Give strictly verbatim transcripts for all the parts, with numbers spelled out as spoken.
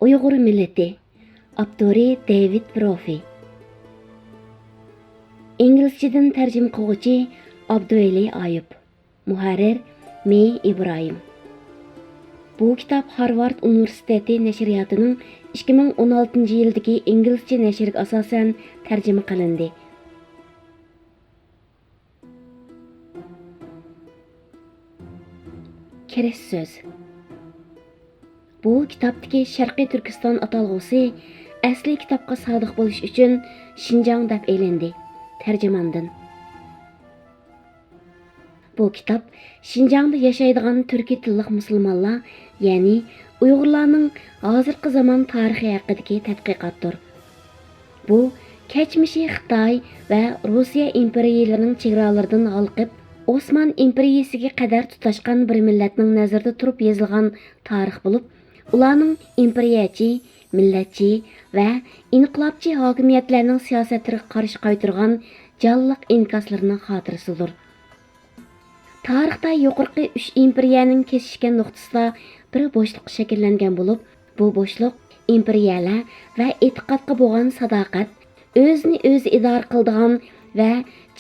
ئۇيغۇر مىللىتى. ئاپتورى دېۋىد پروفى. ئىنگلىزچىدىن تەرجىمە قىلغۇچى ئابدۇۋەلى ئايۇپ. مۇھەررىر مې ئىبراھىم. بۇ كىتاب خارۋارد ئۇنىۋېرسىتېتى نەشرىياتىنىڭ ئىككى مىڭ ئون ئالتىنچى يىلدىكى ئىنگلىزچە نەشرىگە ئاساسەن تەرجىمە قىلىندى. كىرىش سۆز. بۇ كىتابتىكى شەرقىي تۈركىستان ئاتالغۇسى ئەسلىي كىتابقا سادىق بولۇش ئۈچۈن شىنجاڭ دەپ ئېلىندى. تەرجىماندىن. بۇ كىتاب شىنجاڭدا ياشايدىغان تۈركىي تىللىق مۇسۇلمانلار، يەنى ئۇيغۇرلارنىڭ ھازىرقى زامان تارىخى ھەققىدىكى تەتقىقاتتۇر. بۇ كەچمىشى خىتاي ۋە روسىيە ئىمپېرىيىلىرىنىڭ چېگرالىرىدىن ھالقىپ، ئوسمان ئىمپېرىيىسىگە قەدەر تۇتاشقان بىر مىللەتنىڭ نەزىرىدە تۇرۇپ يېزىلغان تارىخ بولۇپ، ئۇلارنىڭ ئىمپېرىيەچى، مىللەتچى ۋە ئىنقىلابچى ھاكىمىيەتلەرنىڭ سىياسەتلىرىگە قارشى قايتۇرغان جانلىق ئىنكاسلىرىنىڭ خاتىرىسىدۇر. تارىختا يۇقىرىقى ئۈچ ئىمپېرىيەنىڭ كېسىشكەن نۇقتىسىدا بىر بوشلۇق شەكىللەنگەن بولۇپ، بۇ بوشلۇق ئىمپېرىيەلەر ۋە ئېتىقادقا بولغان ساداقەت، ئۆزىنى ئۆزى ئىدارە قىلىدىغان ۋە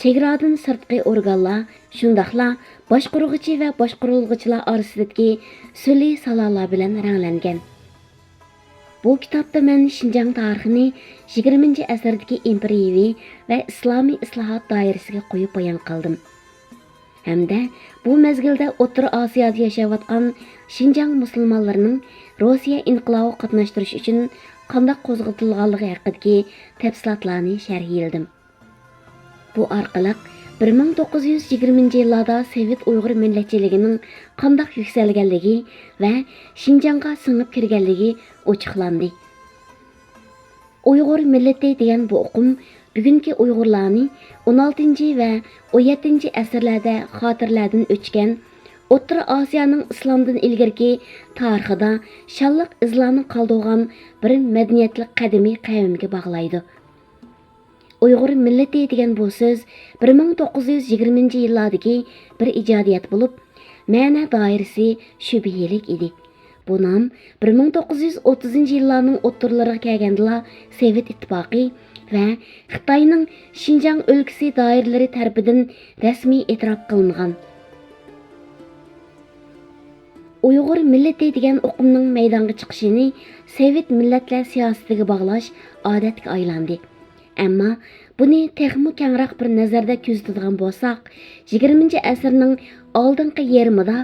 چېگرادىن سىرتقى ئورگانلار، شۇنداقلا باشقۇرغۇچى ۋە باشقۇرۇلغۇچىلار ئارىسىدىكى سۈلھى سالالار بىلەن رەڭلەنگەن. بۇ كىتابتا مەن شىنجاڭ تارىخىنى يىگىرمىنچى ئەسىردىكى ئىمپېرىيىۋى ۋە ئىسلامىي ئىسلاھات دائىرىسىگە قويۇپ بايان قىلدىم. ھەمدە بۇ مەزگىلدە ئوتتۇرا ئاسىيادا ياشاۋاتقان شىنجاڭ مۇسۇلمانلىرىنىڭ روسىيە ئىنقىلابىغا قاتناشتۇرۇش ئۈچۈن قانداق قوزغىتىلغانلىقى ھەققىدىكى تەپسىلاتلارنى شەرھلىدىم. بۇ ئارقىلىق بىر مىڭ توققۇز يۈز يىگىرمىنچى يىللاردا سوۋېت ئۇيغۇر مىللەتچىلىكىنىڭ قانداق يۈكسەلگەنلىكى ۋە شىنجاڭغا سىڭىپ كىرگەنلىكى ئوچۇقلاندى. ئۇيغۇر مىللىتى دېگەن بۇ ئۇقۇم بۈگۈنكى ئۇيغۇرلارنى ئون ئالتىنچى ۋە ئون يەتتىنچى ئەسىرلەردە خاتىرىلەردىن ئۆچكەن، ئوتتۇرا ئاسىيانىڭ ئىسلامدىن ئىلگىرىكى تارىخىدا شانلىق ئىزلارنى قالدۇرغان بىر مەدەنىيەتلىك قەدىمىي قەۋمگە باغلايدۇ. ئۇيغۇر مىللىتى دېگەن بۇ سۆز بىر مىڭ توققۇز يۈز يىگىرمىنچى يىللاردىكى بىر ئىجادىيەت بولۇپ، مەنە دائىرىسى شۈبھىلىك ئىدى. بۇ نام بىر مىڭ توققۇز يۈز ئوتتۇزىنچى يىللارنىڭ ئوتتۇرىلىرىغا كەلگەندىلا سوۋېت ئىتتىپاقى ۋە خىتاينىڭ شىنجاڭ ئۆلكىسى دائىرىلىرى تەرىپىدىن رەسمىي ئېتىراپ قىلىنغان. ئۇيغۇر مىللىتى دېگەن ئۇقۇمنىڭ مەيدانغا چىقىشىنى سوۋېت مىللەتلەر سىياسىتىگە باغلاش ئادەتكە ئايلاندى. ئەمما بۇنى تېخىمۇ كەڭرەك بىر نەزەردە كۆزىتىدىغان بولساق، يىگىرمىنچى ئەسىرنىڭ ئالدىنقى يېرىمىدا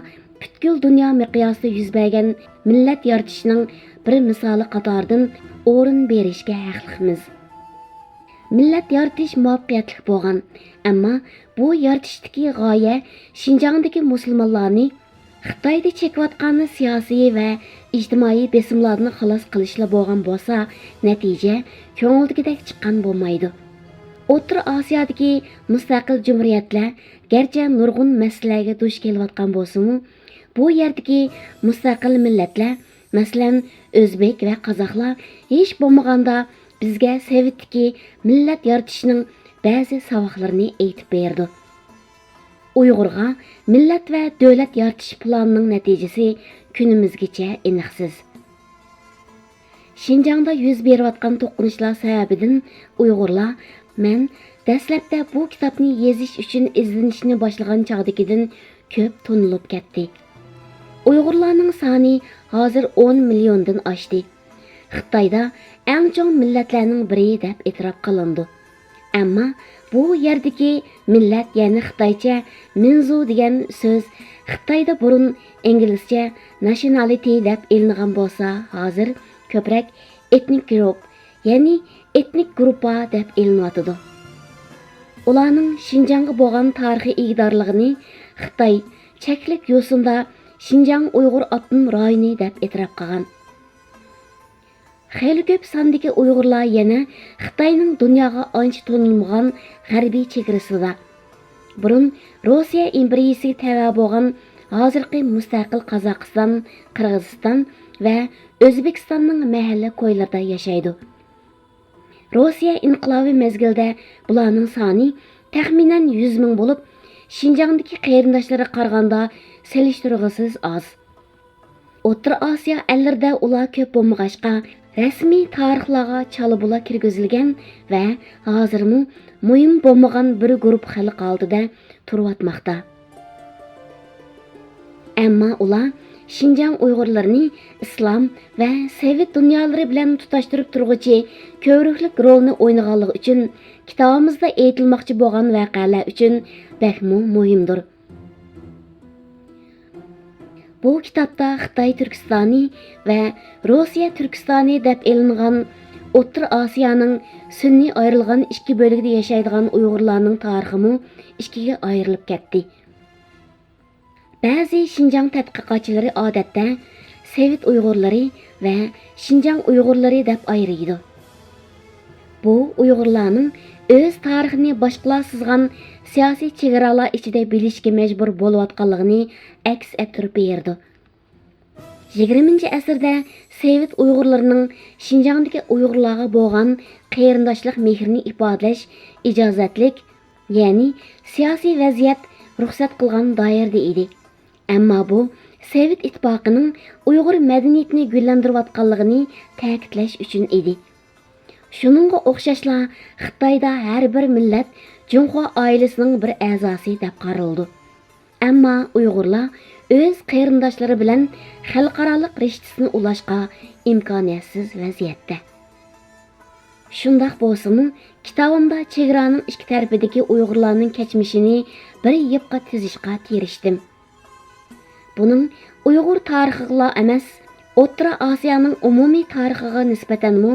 پۈتكۈل دۇنيا مىقياسىدا يۈز بەرگەن مىللەت يارىتىشنىڭ بىر مىسالى قاتارىدىن ئورۇن بېرىشكە ھەقلىقمىز. مىللەت يارىتىش مۇۋەپپەقىيەتلىك بولغان، ئەمما بۇ يارىتىشتىكى غايە شىنجاڭدىكى مۇسۇلمانلارنى خىتايدا چېكىۋاتقان سىياسىي ۋە ئىجتىمائىي بېسىملاردىن خالاس قىلىشلا بولغان بولسا، نەتىجە كۆڭۈلدىكىدەك چىققان بولمايدۇ. ئوتتۇرا ئاسىيادىكى مۇستەقىل جۇمھۇرىيەتلەر گەرچە نۇرغۇن مەسىلىلەرگە دۇچ كېلىۋاتقان بولسىمۇ، بۇ يەردىكى مۇستەقىل مىللەتلەر، مەسىلەن، ئۆزبېك ۋە قازاقلار ھېچ بولمىغاندا بىزگە سوۋېتتىكى مىللەت يارىتىشنىڭ بەزى ساۋاقلىرىنى ئېيتىپ بېرىدۇ. ئۇيغۇرغا مىللەت ۋە دۆلەت يارىتىش پىلانىنىڭ نەتىجىسى كۈنىمىزگىچە ئېنىقسىز. شىنجاڭدا يۈز بېرىۋاتقان توقۇنۇشلار سەۋەبىدىن ئۇيغۇرلار، مەن دەسلەپتە بۇ كىتابنى يېزىش ئۈچۈن ئىزدىنىشنى باشلىغان چاغدىكىدىن كۆپ تونۇلۇپ كەتتى. ئۇيغۇرلارنىڭ سانى ھازىر ئون مىليوندىن ئاشتى. خىتايدا ئەڭ چوڭ مىللەتلەرنىڭ بىرى دەپ ئېتىراپ قىلىنىدۇ. ئەمما بۇ يەردىكى مىللەت، يەنى خىتايچە مىنزۇ دېگەن سۆز خىتايدا بۇرۇن ئىنگلىزچە ناشنالىتى دەپ ئېلىنغان بولسا، ھازىر كۆپرەك ئېتنىك گۇرۇپ، يەنى ئېتنىك گۇرۇپپا دەپ ئېلىنىۋاتىدۇ. ئۇلارنىڭ شىنجاڭغا بولغان تارىخىي ئىگىدارلىقىنى خىتاي چەكلىك يوسۇندا شىنجاڭ ئۇيغۇر ئاپتونوم رايونى دەپ ئېتىراپ قىلغان. خېلى كۆپ ساندىكى ئۇيغۇرلار يەنە خىتاينىڭ دۇنياغا ئانچە تونۇلمىغان غەربىي چېگرىسىدا، بۇرۇن روسىيە ئىمپېرىيىسىگە تەۋە بولغان ھازىرقى مۇستەقىل قازاقىستان، قىرغىزىستان ۋە ئۆزبېكىستاننىڭ مەھەللە كويلىرىدا ياشايدۇ. روسىيە ئىنقىلابى مەزگىلىدە بۇلارنىڭ سانى تەخمىنەن يۈز مىڭ بولۇپ، شىنجاڭدىكى قېرىنداشلىرىغا قارىغاندا سېلىشتۇرغۇسىز ئاز. ئوتتۇرا ئاسىيا ئەللىرىدە ئۇلار كۆپ بولمىغاچقا، رەسمىي تارىخلارغا چالا بۇلا كىرگۈزۈلگەن ۋە ھازىرمۇ مۇھىم بولمىغان بىر گۇرۇپ خەلق ھالىتىدە تۇرۇۋاتماقتا. ئەمما ئۇلار شىنجاڭ ئۇيغۇرلىرىنى ئىسلام ۋە سوۋېت دۇنيالىرى بىلەن تۇتاشتۇرۇپ تۇرغۇچى كۆۋرۈكلۈك رولنى ئوينىغانلىقى ئۈچۈن كىتابىمىزدا ئېيتىلماقچى بولغان ۋەقەلەر ئۈچۈن بەكمۇ مۇھىمدۇر. بۇ كىتابتا خىتاي تۈركىستانى ۋە روسىيە تۈركىستانى دەپ ئېلىنغان ئوتتۇرا ئاسىيانىڭ سۈنئىي ئايرىلغان ئىككى بۆلىكىدە ياشايدىغان ئۇيغۇرلارنىڭ تارىخىمۇ ئىككىگە ئايرىلىپ كەتتى. بەزى شىنجاڭ تەتقىقاتچىلىرى ئادەتتە سوۋېت ئۇيغۇرلىرى ۋە شىنجاڭ ئۇيغۇرلىرى دەپ ئايرىيدۇ. بۇ ئۇيغۇرلارنىڭ ئۆز تارىخىنى باشقىلار سىزغان سىياسىي چېگرالار ئىچىدە بىلىشكە مەجبۇر بولۇۋاتقانلىقىنى ئەكس ئەتتۈرۈپ بېرىدۇ. يىگىرمىنچى ئەسىردە سوۋېت ئۇيغۇرلىرىنىڭ شىنجاڭدىكى ئۇيغۇرلارغا بولغان قېرىنداشلىق مېھرىنى ئىپادىلەش ئىجازەتلىك، يەنى سىياسىي ۋەزىيەت رۇخسەت قىلغان دائىرىدە ئىدى. ئەمما بۇ سوۋېت ئىتتىپاقىنىڭ ئۇيغۇر مەدەنىيىتىنى گۈللەندۈرۈۋاتقانلىقىنى تەكىتلەش ئۈچۈن ئىدى. شۇنىڭغا ئوخشاشلا خىتايدا ھەر بىر مىللەت جۇڭخۇا ئائىلىسىنىڭ بىر ئەزاسى دەپ قارىلىدۇ. ئەمما ئۇيغۇرلار ئۆز قېرىنداشلىرى بىلەن خەلقئارالىق رىشتىسىنى ئۇلاشقا ئىمكانىيەتسىز ۋەزىيەتتە. شۇنداق بولسىمۇ، كىتابىمدا چېگرانىڭ ئىككى تەرىپىدىكى ئۇيغۇرلارنىڭ كەچمىشىنى بىر يىپقا تىزىشقا تىرىشتىم. بۇنىڭ ئۇيغۇر تارىخىغىلا ئەمەس، ئوتتۇرا ئاسىيانىڭ ئومۇمىي تارىخىغا نىسبەتەنمۇ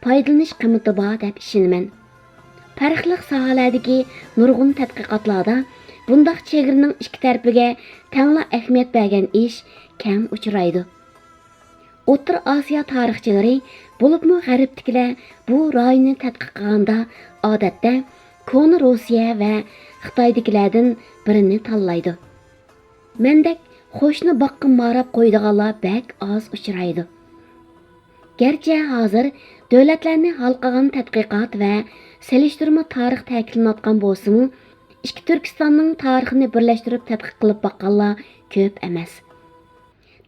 پايدىلىنىش قىممىتى بار دەپ ئىشىنىمەن. پەرقلىق ساھەلەردىكى نۇرغۇن تەتقىقاتلاردا بۇنداق چېگرىنىڭ ئىككى تەرىپىگە تەڭلا ئەھمىيەت بەرگەن ئىش كەم ئۇچرايدۇ. ئوتتۇرا ئاسىيا تارىخچىلىرى، بولۇپمۇ غەربتىكىلەر بۇ رايوننى تەتقىق قىلغاندا، ئادەتتە كونا روسىيە ۋە خىتايدىكىلەردىن بىرىنى تاللايدۇ. مەندەك قوشنا باغقا ماراپ قويىدىغانلار بەك ئاز ئۇچرايدۇ. گەرچە ھازىر دۆلەتلەرنى ھالقىغان تەتقىقات ۋە سېلىشتۇرما تارىخ تەكىتلىنىۋاتقان بولسىمۇ، ئىككى تۈركىستاننىڭ تارىخىنى بىرلەشتۈرۈپ تەتقىق قىلىپ باققانلار كۆپ ئەمەس.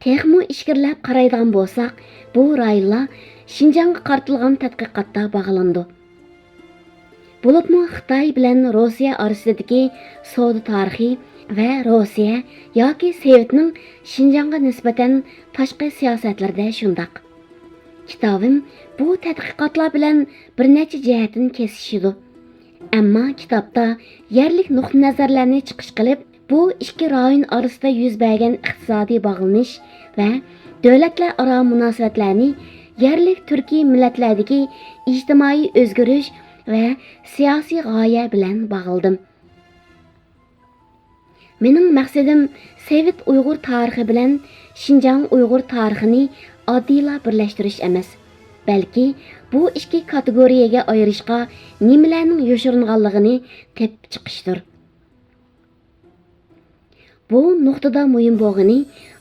تېخىمۇ ئىچكىرىلەپ قارايدىغان بولساق، بۇ رايونلار شىنجاڭغا قارىتىلغان تەتقىقاتتا باغلىنىدۇ. بولۇپمۇ خىتاي بىلەن روسىيە ئارىسىدىكى سودا تارىخى ۋە روسىيە ياكى سوۋېتنىڭ شىنجاڭغا نىسبەتەن تاشقى سىياسەتلىرىدە شۇنداق. كىتابىم بۇ تەتقىقاتلار بىلەن بىر نەچچە جەھەتتىن كېسىشىدۇ. ئەمما كىتابتا يەرلىك نۇقتىئىنەزەرلەرنى چىقىش قىلىپ، بۇ ئىككى رايون ئارىسىدا يۈز بەرگەن ئىقتىسادىي باغلىنىش ۋە دۆلەتلەر ئارا مۇناسىۋەتلەرنى يەرلىك تۈركىي مىللەتلەردىكى ئىجتىمائىي ئۆزگىرىش ۋە سىياسىي غايە بىلەن باغلىدىم. مېنىڭ مەقسىتىم سوۋېت ئۇيغۇر تارىخى بىلەن شىنجاڭ ئۇيغۇر تارىخىنى ئاددىيلا بىرلەشتۈرۈش ئەمەس، بەلكى بۇ ئىككى كاتېگورىيەگە ئايرىشقا نېمىلەرنىڭ يوشۇرۇنغانلىقىنى تېپىپ چىقىشتۇر. بۇ نۇقتىدا مۇھىم بولغىنى،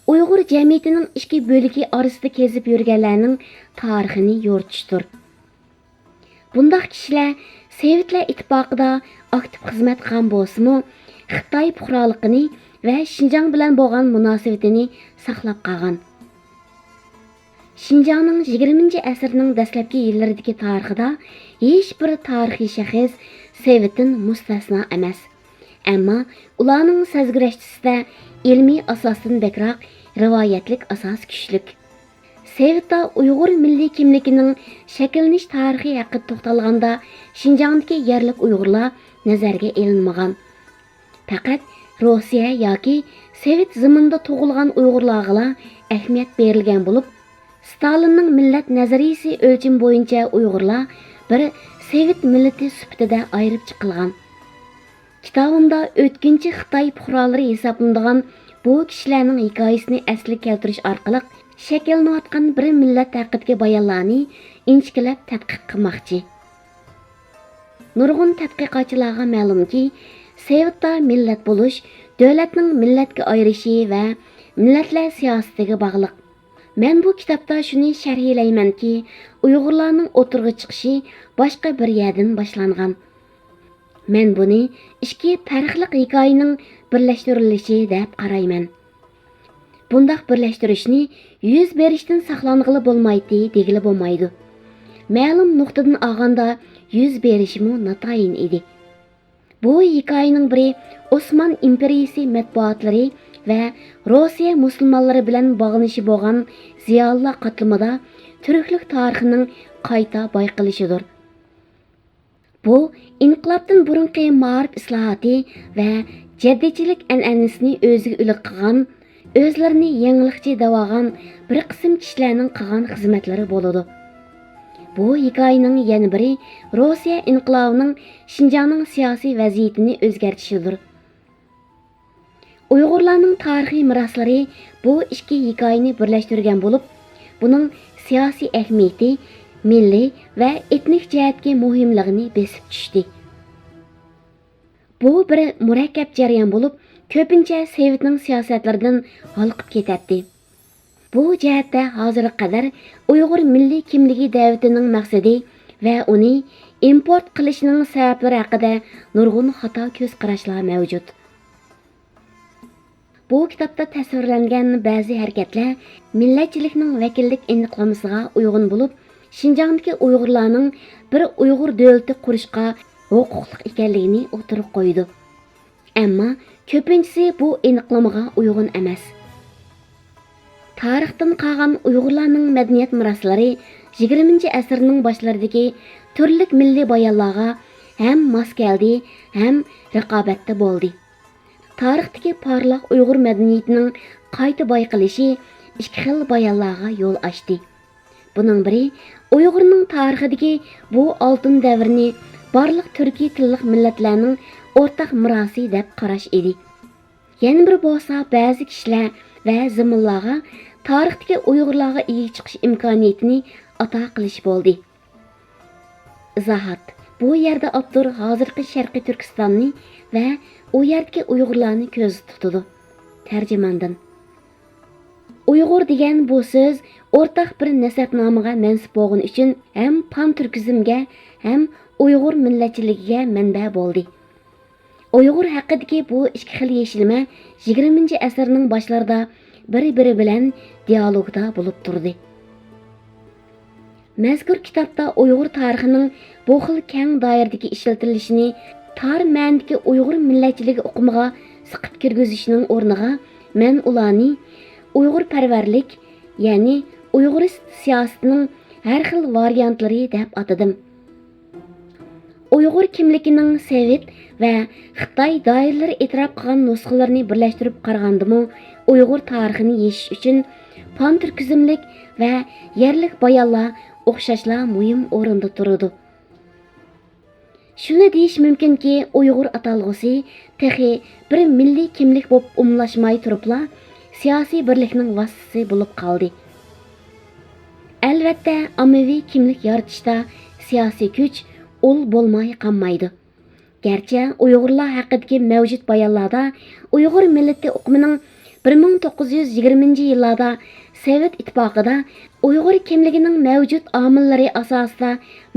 ئۇيغۇر جەمئىيىتىنىڭ ئىككى بۆلىكى ئارىسىدا كېزىپ يۈرگەنلەرنىڭ تارىخىنى يورۇتۇشتۇر. بۇنداق كىشىلەر سوۋېتلار ئىتتىپاقىدا ئاكتىپ خىزمەت قىلغان بولسىمۇ، خىتاي پۇقرالىقىنى ۋە شىنجاڭ بىلەن بولغان مۇناسىۋىتىنى ساقلاپ قالغان. شىنجاڭنىڭ يىگىرمىنچى ئەسىرنىڭ دەسلەپكى يىللىرىدىكى تارىخىدا ھېچبىر تارىخىي شەخس سوۋېتتىن مۇستەسنا ئەمەس. ئەمما ئۇلارنىڭ سەزگۈرەشچىسىدە ئىلمىي ئاساستىن بەكرەك رىۋايەتلىك ئاساس كۈچلۈك. سوۋېتتا ئۇيغۇر مىللىي كىملىكىنىڭ شەكىللىنىش تارىخى ھەققىدە توختالغاندا، شىنجاڭدىكى يەرلىك ئۇيغۇرلار نەزەرگە ئېلىنمىغان. پەقەت روسىيە ياكى سوۋېت زېمىنىدا تۇغۇلغان ئۇيغۇرلارغىلا ئەھمىيەت بېرىلگەن بولۇپ، ستالىننىڭ مىللەت نەزەرىيىسى ئۆلچىمى بويىچە ئۇيغۇرلار بىر سوۋېت مىللىتى سۈپىتىدە ئايرىپ چىقىلغان. كىتابىمدا ئۆتكۈنچى خىتاي پۇقرالىرى ھېسابلىنىدىغان بۇ كىشىلەرنىڭ ھېكايىسىنى ئەسلىگە كەلتۈرۈش ئارقىلىق شەكىللىنىۋاتقان بىر مىللەت ھەققىدىكى بايانلارنى ئىنچىكىلەپ تەتقىق قىلماقچى. نۇرغۇن تەتقىقاتچىلارغا مەلۇمكى، سوۋېتتا مىللەت بولۇش دۆلەتنىڭ مىللەتكە ئايرىشى ۋە مىللەتلەر سىياسىتىگە باغلىق. مەن بۇ كىتابتا شۇنى شەرھلەيمەنكى، ئۇيغۇرلارنىڭ ئوتتۇرىغا چىقىشى باشقا بىر يەردىن باشلانغان. مەن بۇنى ئىككى پەرقلىق ھېكايىنىڭ بىرلەشتۈرۈلۈشى دەپ قارايمەن. بۇنداق بىرلەشتۈرۈشنى يۈز بېرىشتىن ساقلانغىلى بولمايتتى دېگىلى بولمايدۇ. مەلۇم نۇقتىدىن ئالغاندا يۈز بېرىشىمۇ ناتايىن ئىدى. بۇ ھېكايىنىڭ بىرى ئوسمان ئىمپېرىيىسى مەتبۇئاتلىرى ۋە روسىيە مۇسۇلمانلىرى بىلەن باغلىنىشى بولغان زىيالىيلار قاتلىمىدا تۈركلۈك تارىخىنىڭ قايتا بايقىلىشىدۇر. بۇ ئىنقىلابتىن بۇرۇنقى مائارىپ ئىسلاھاتى ۋە جەددىيچىلىك ئەنئەنىسىنى ئۆزىگە ئۈلگە قىلغان، ئۆزلىرىنى يېڭىلىقچى دەۋالغان بىر قىسىم كىشىلەرنىڭ قىلغان خىزمەتلىرى بولىدۇ. بۇ ھېكايىنىڭ يەنە بىرى روسىيە ئىنقىلابىنىڭ شىنجاڭنىڭ سىياسىي ۋەزىيىتىنى ئۆزگەرتىشىدۇر. ئۇيغۇرلارنىڭ تارىخىي مىراسلىرى بۇ ئىككى ھېكايىنى بىرلەشتۈرگەن بولۇپ، بۇنىڭ سىياسىي ئەھمىيىتى، مىللىي ۋە ئېتنىك جەھەتتىكى مۇھىملىقىنى بېسىپ چۈشتى. بۇ بىر مۇرەككەپ جەريان بولۇپ، كۆپىنچە سوۋېتنىڭ سىياسەتلىرىدىن ھالقىپ كېتەتتى. بۇ جەھەتتە ھازىرغا قەدەر ئۇيغۇر مىللىي كىملىكى دەۋىتىنىڭ مەقسىتى ۋە ئۇنى ئىمپورت قىلىشنىڭ سەۋەبلىرى ھەققىدە نۇرغۇن خاتا كۆز قاراشلار مەۋجۇت. بۇ كىتابتا تەسۋىرلەنگەن بەزى ھەرىكەتلەر مىللەتچىلىكنىڭ ۋەكىللىك ئېنىقلىمىسىغا ئۇيغۇن بولۇپ، شىنجاڭدىكى ئۇيغۇرلارنىڭ بىر ئۇيغۇر دۆلىتى قۇرۇشقا ھوقۇقلۇق ئىكەنلىكىنى ئوتتۇرىغا قويىدۇ. ئەمما كۆپىنچىسى بۇ ئېنىقلىمىغا ئۇيغۇن ئەمەس. تارىختىن قالغان ئۇيغۇرلارنىڭ مەدەنىيەت مىراسلىرى يىگىرمىنچى ئەسىرنىڭ باشلىرىدىكى تۈرلۈك مىللىي بايانلارغا ھەم ماس كەلدى، ھەم رىقابەتتە بولدى. تارىختىكى پارلاق ئۇيغۇر مەدەنىيىتىنىڭ قايتا بايقىلىشى ئىككى خىل بايانلارغا يول ئاچتى. بۇنىڭ بىرى، ئۇيغۇرنىڭ تارىخىدىكى بۇ ئالتۇن دەۋرنى بارلىق تۈركىي تىللىق مىللەتلەرنىڭ ئورتاق مىراسى دەپ قاراش ئىدى. يەنە بىرى بولسا، بەزى كىشىلەر ۋە زېمىنلارغا تارىختىكى ئۇيغۇرلارغا ئىگە چىقىش ئىمكانىيىتىنى ئاتا قىلىش بولدى. ئىزاھات. بۇ يەردە ئاپتور ھازىرقى شەرقىي تۈركىستاننى ۋە ئۇ يەردىكى ئۇيغۇرلارنى كۆزدە تۇتىدۇ. تەرجىماندىن. ئۇيغۇر دېگەن بۇ سۆز ئورتاق بىر نەسەبنامىغا مەنسۇپ بولغىنى ئۈچۈن ھەم پان تۈركىزمگە، ھەم ئۇيغۇر مىللەتچىلىكىگە مەنبە بولدى. ئۇيغۇر ھەققىدىكى بۇ ئىككى خىل يېشىلمە يىگىرمىنچى ئەسىرنىڭ باشلىرىدا بىر-بىرى بىلەن دىئالوگدا بولۇپ تۇردى. مەزكۇر كىتابتا ئۇيغۇر تارىخىنىڭ بۇ خىل كەڭ دائىرىدىكى ئىشلىتىلىشىنى تار مەنىدىكى ئۇيغۇر مىللەتچىلىكى ئۇقۇمىغا سىقىپ كىرگۈزۈشنىڭ ئورنىغا، مەن ئۇلارنى ئۇيغۇرپەرۋەرلىك، يەنى ئۇيغۇرىست سىياسىتىنىڭ ھەر خىل ۋارىيانتلىرى دەپ ئاتىدىم. ئۇيغۇر كىملىكىنىڭ سوۋېت ۋە خىتاي دائىرىلىرى ئېتىراپ قىلغان نۇسخىلىرىنى بىرلەشتۈرۈپ قارىغاندىمۇ، ئۇيغۇر تارىخىنى يېشىش ئۈچۈن پانتۈركىزملىك ۋە يەرلىك بايانلار ئوخشاشلا مۇھىم ئورۇندا تۇرىدۇ. شۇنى دېيىش مۇمكىنكى، ئۇيغۇر ئاتالغۇسى تېخى بىر مىللىي كىملىك بولۇپ ئومۇملاشماي تۇرۇپلا، سىياسىي بىرلىكنىڭ ۋاسىتىسى بولۇپ قالدى. ئەلۋەتتە، ئاممىۋى كىملىك يارىتىشتا سىياسىي كۈچ ئۇل بولماي قالمايدۇ. گەرچە ئۇيغۇرلار ھەققىدىكى مەۋجۇت بايانلاردا ئۇيغۇر مىللىتى ئۇقۇمىنىڭ بىر مىڭ توققۇز يۈز يىگىرمىنچى يىللاردا سوۋېت ئىتتىپاقىدا ئۇيغۇر كىملىكىنىڭ مەۋجۇت ئامىللىرى ئاساسىدا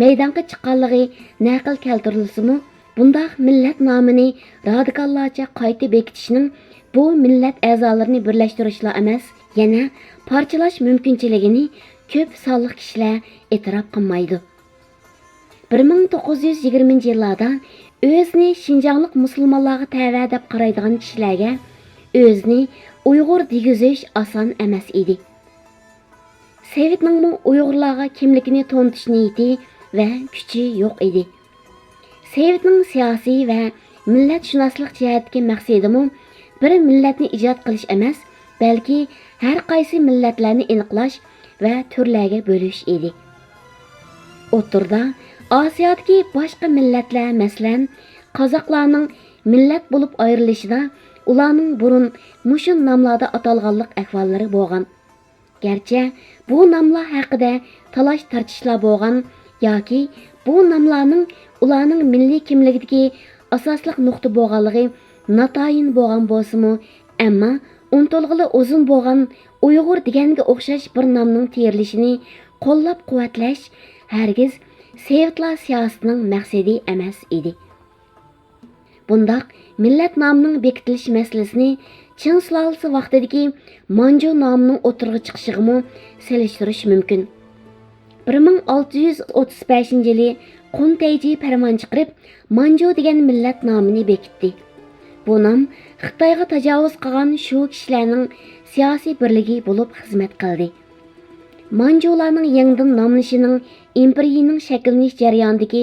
مەيدانغا چىققانلىقى نەقىل كەلتۈرۈلسىمۇ، بۇنداق مىللەت نامىنى رادىكاللارچە قايتا بېكىتىشنىڭ بۇ مىللەت ئەزالىرىنى بىرلەشتۈرۈشلا ئەمەس، يەنە پارچىلاش مۇمكىنچىلىكىنى كۆپ سانلىق كىشىلەر ئېتىراپ قىلمايدۇ. بىر مىڭ توققۇز يۈز يىگىرمىنچى يىللاردا ئۆزىنى شىنجاڭلىق مۇسۇلمانلارغا تەۋە دەپ قارايدىغان كىشىلەرگە ئۆزىنى ئۇيغۇر دېگۈزۈش ئاسان ئەمەس ئىدى. سوۋېتنىڭمۇ ئۇيغۇرلارغا كىملىكىنى تونۇتۇش نىيىتى ۋە كۈچى يوق ئىدى. سوۋېتنىڭ سىياسىي ۋە مىللەتشۇناسلىق جەھەتتىكى مەقسىتىمۇ بىر مىللەتنى ئىجاد قىلىش ئەمەس، بەلكى ھەر قايسى مىللەتلەرنى ئېنىقلاش ۋە تۈرلەرگە بۆلۈش ئىدى. ئوتتۇرىدا ئاسىيادىكى باشقا مىللەتلەر، مەسىلەن، قازاقلارنىڭ مىللەت بولۇپ ئايرىلىشىدا ئۇلارنىڭ بۇرۇن مۇشۇ ناملاردا ئاتالغانلىق ئەھۋاللىرى بولغان. گەرچە بۇ ناملار ھەققىدە تالاش-تارتىشلار بولغان ياكى بۇ ناملارنىڭ ئۇلارنىڭ مىللىي كىملىكىدىكى ئاساسلىق نۇقتا بولغانلىقى ناتايىن بولغان بولسىمۇ، ئەمما ئۇنتۇلغىلى ئۇزۇن بولغان ئۇيغۇر دېگەنگە ئوخشاش بىر نامنىڭ تېرىلىشىنى قوللاپ-قۇۋۋەتلەش ھەرگىز سوۋېتلار سىياسىتىنىڭ مەقسىتى ئەمەس ئىدى. بۇنداق مىللەت نامىنىڭ بېكىتىلىش مەسىلىسىنى چىڭ سۇلالىسى ۋاقتىدىكى مانجۇ نامىنىڭ ئوتتۇرىغا چىقىشىغىمۇ سېلىشتۇرۇش مۇمكىن. بىر مىڭ ئالتە يۈز ئوتتۇز بەشىنچى يىلى قۇن تەيجى پەرمان چىقىرىپ، مانجۇ دېگەن مىللەت نامىنى بېكىتتى. بۇ نام خىتايغا تاجاۋۇز قىلغان شۇ كىشىلەرنىڭ سىياسىي بىرلىكى بولۇپ خىزمەت قىلدى. مانجۇلارنىڭ يېڭىدىن ناملىنىشىنىڭ ئىمپېرىيىنىڭ شەكىللىنىش جەريانىدىكى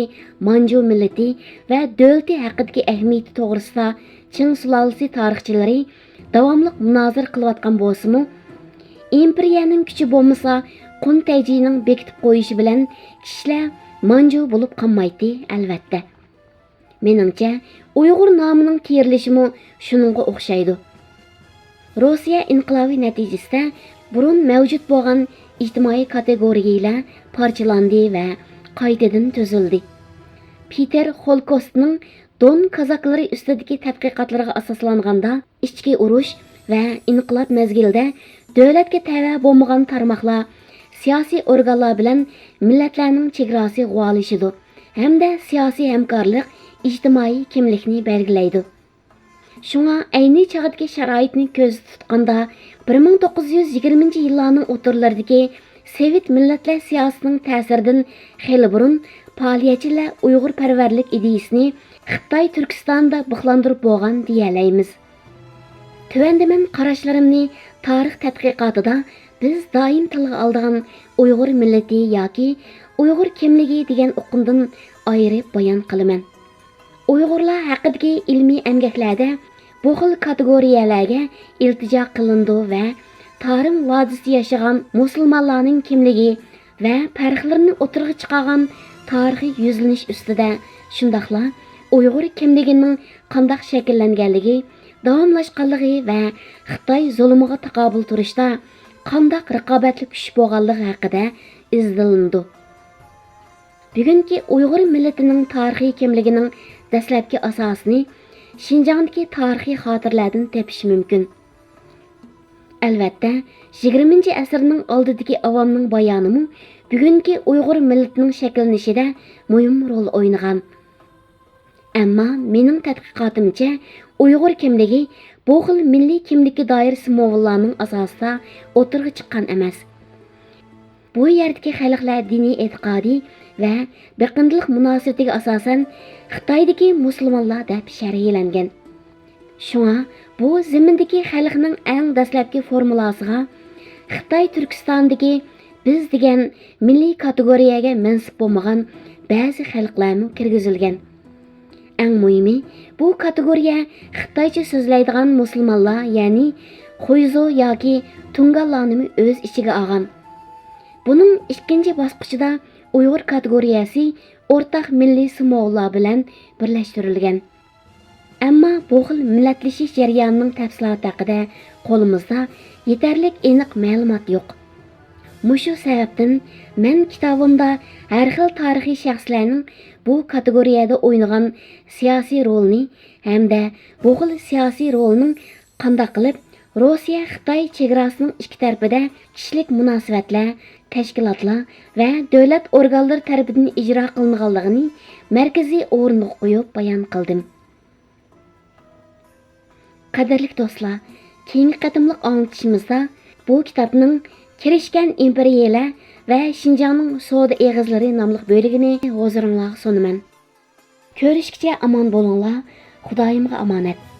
مانجۇ مىللىتى ۋە دۆلىتى ھەققىدىكى ئەھمىيىتى توغرىسىدا چىڭ سۇلالىسى تارىخچىلىرى داۋاملىق مۇنازىرە قىلىۋاتقان بولسىمۇ، ئىمپېرىيەنىڭ كۈچى بولمىسا، قۇن تەيجىنىڭ بېكىتىپ قويۇشى بىلەن كىشىلەر مانجۇ بولۇپ قالمايتتى، ئەلۋەتتە. مېنىڭچە، ئۇيغۇر نامىنىڭ تېرىلىشىمۇ شۇنىڭغا ئوخشايدۇ. روسىيە ئىنقىلابى نەتىجىسىدە بۇرۇن مەۋجۇت بولغان ئىجتىمائىي كاتېگورىيەلەر پارچىلاندى ۋە قايتىدىن تۈزۈلدى. پېتېر خولكوستنىڭ دون كازاكلىرى ئۈستىدىكى تەتقىقاتلىرىغا ئاساسلانغاندا، ئىچكى ئۇرۇش ۋە ئىنقىلاب مەزگىلىدە دۆلەتكە تەۋە بولمىغان تارماقلار، سىياسىي ئورگانلار بىلەن مىللەتلەرنىڭ چېگراسى غۇۋالىشىدۇ ھەمدە سىياسىي ھەمكارلىق ئىجتىمائىي كىملىكنى بەلگىلەيدۇ. شۇڭا ئەينى چاغدىكى شارائىتنى كۆزدە تۇتقاندا، بىر مىڭ توققۇز يۈز يىگىرمىنچى يىللارنىڭ ئوتتۇرىلىرىدىكى سوۋېت مىللەتلەر سىياسىتىنىڭ تەسىرىدىن خېلى بۇرۇن پائالىيەتچىلەر ئۇيغۇرپەرۋەرلىك ئىدىيىسىنى خىتاي تۈركىستانىدا بىخلاندۇرۇپ بولغان دېيەلەيمىز. تۆۋەندە مەن قاراشلىرىمنى تارىخ تەتقىقاتىدا بىز دائىم تىلغا ئالىدىغان ئۇيغۇر مىللىتى ياكى ئۇيغۇر كىملىكى دېگەن ئۇقۇمدىن ئايرىپ بايان قىلىمەن. ئۇيغۇرلار ھەققىدىكى ئىلمىي ئەمگەكلەردە بۇ خىل كاتېگورىيەلەرگە ئىلتىجا قىلىنىدۇ ۋە تارىم ۋادىسىدا ياشىغان مۇسۇلمانلارنىڭ كىملىكى ۋە پەرقلىرىنى ئوتتۇرىغا چىقارغان تارىخىي يۈزلىنىش ئۈستىدە، شۇنداقلا ئۇيغۇر كىملىكىنىڭ قانداق شەكىللەنگەنلىكى، داۋاملاشقانلىقى ۋە خىتاي زۇلۇمىغا تاقابىل تۇرۇشتا قانداق رىقابەتلىك كۈچ بولغانلىقى ھەققىدە ئىزدىنىلىدۇ. بۈگۈنكى ئۇيغۇر مىللىتىنىڭ تارىخىي كىملىكىنىڭ دەسلەپكى ئاساسىنى شىنجاڭدىكى تارىخىي خاتىرىلەردىن تېپىش مۇمكىن. ئەلۋەتتە، يىگىرمىنچى ئەسىرنىڭ ئالدىدىكى ئاۋامنىڭ بايانىمۇ بۈگۈنكى ئۇيغۇر مىللىتىنىڭ شەكىللىنىشىدە مۇھىم رول ئوينىغان. ئەمما مېنىڭ تەتقىقاتىمچە، ئۇيغۇر كىملىكى بۇ خىل مىللىي كىملىككە دائىر سىمۋوللارنىڭ ئاساسىدا ئوتتۇرىغا چىققان ئەمەس. بۇ يەردىكى خەلقلەر دىنىي ئېتىقادى ۋە بېقىندىلىق مۇناسىۋىتىگە ئاساسەن خىتايدىكى مۇسۇلمانلار دەپ شەرھلەنگەن. شۇڭا بۇ زېمىندىكى خەلقنىڭ ئەڭ دەسلەپكى فورمۇلاسىغا خىتاي تۈركىستاندىكى بىز دېگەن مىللىي كاتېگورىيەگە مەنسۇپ بولمىغان بەزى خەلقلەرمۇ كىرگۈزۈلگەن. ئەڭ مۇھىمى، بۇ كاتېگورىيە خىتايچە سۆزلەيدىغان مۇسۇلمانلار، يەنى خۇيزۇ ياكى تۇڭگانلارنىمۇ ئۆز ئىچىگە ئالغان. بۇنىڭ ئىككىنچى باسقۇچىدا ئۇيغۇر كاتېگورىيەسى ئورتاق مىللىي سىمۋوللار بىلەن بىرلەشتۈرۈلگەن. ئەمما بۇ خىل مىللەتلىشىش جەريانىنىڭ تەپسىلاتى ھەققىدە قولىمىزدا يېتەرلىك ئېنىق مەلۇمات يوق. مۇشۇ سەۋەبتىن مەن كىتابىمدا ھەر خىل تارىخىي شەخسلەرنىڭ بۇ كاتېگورىيەدە ئوينىغان سىياسىي رولىنى ھەمدە بۇ خىل سىياسىي رولنىڭ قانداق قىلىپ روسىيە-خىتاي چېگراسىنىڭ ئىككى تەرىپىدە كىشىلىك مۇناسىۋەتلەر، تەشكىلاتلار ۋە دۆلەت ئورگانلىرى تەرىپىدىن ئىجرا قىلىنغانلىقىنى مەركىزىي ئورۇنغا قويۇپ بايان قىلدىم. قەدىرلىك دوستلار، كېيىنكى قېتىملىق ئاڭلىتىشىمىزدا بۇ كىتابنىڭ كىرىشكەن ئىمپېرىيەلەر ۋە شىنجاڭنىڭ سودا ئېغىزلىرى ناملىق بۆلىكىنى ھۇزۇرۇڭلارغا سۇنىمەن. كۆرۈشكىچە ئامان بولۇڭلار، خۇدايىمغا ئامانەت.